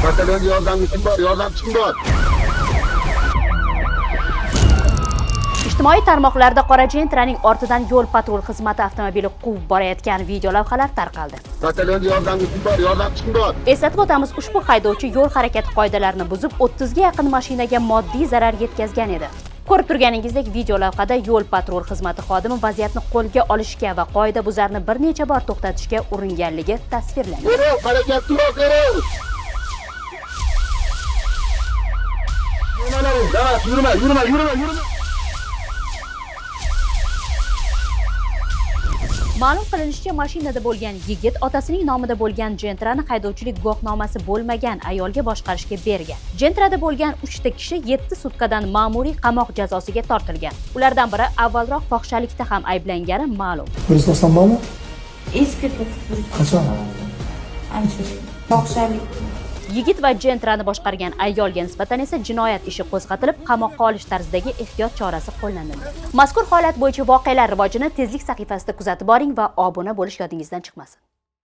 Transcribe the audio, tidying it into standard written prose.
Batalyon yordamchim bor, yordamchim bor. Ijtimoiy tarmoqlarda qora Gentra'ning ortidan yo'l patrul xizmati avtomobili quvib borayotgan videolavhalar tarqaldi. Batalyon yordamchim bor, yordamchim bor. Eslatib o'tamiz, ushbu haydovchi yo'l harakati qoidalarini buzib, 30 ga yaqin mashinaga moddiy zarar yetkazgan edi. Ko'rib turganingizdek, videolavhada yo'l patrul xizmati xodimi vaziyatni qo'lga olishga va qoidabuzarni bir necha bor to'xtatishga uringanligi tasvirlangan. Yürü, harakat yo'q, yürü. Yürüme, yürüme, yürüme, yürüme. Ma'lum qilinishicha, mashinada bo'lgan yigit otasining nomida bo'lgan Gentra'ni haydovchilik guvohnomasi bo'lmagan ayolga boshqarishga bergan. Gentra'da bo'lgan 3 ta kishi 7 sutkadan ma'muriy qamoq jazosiga tortilgan. Ulardan biri avvalroq fohishalikda ham ayblangani ma'lum. 190 bormi? Eski bir Qachon? Ancha. Fohishalik. Yigit va Gentra'ni boshqargan ayolga nisbatan esa jinoyat ishi qo'zg'atilib, qamoqqa olish tarzidagi ehtiyot chorasi qo'llanildi. Mazkur holat bo'yicha voqealar rivojini Tezlik sahifasida kuzatib boring va obuna bo'lish yodingizdan chiqmasin.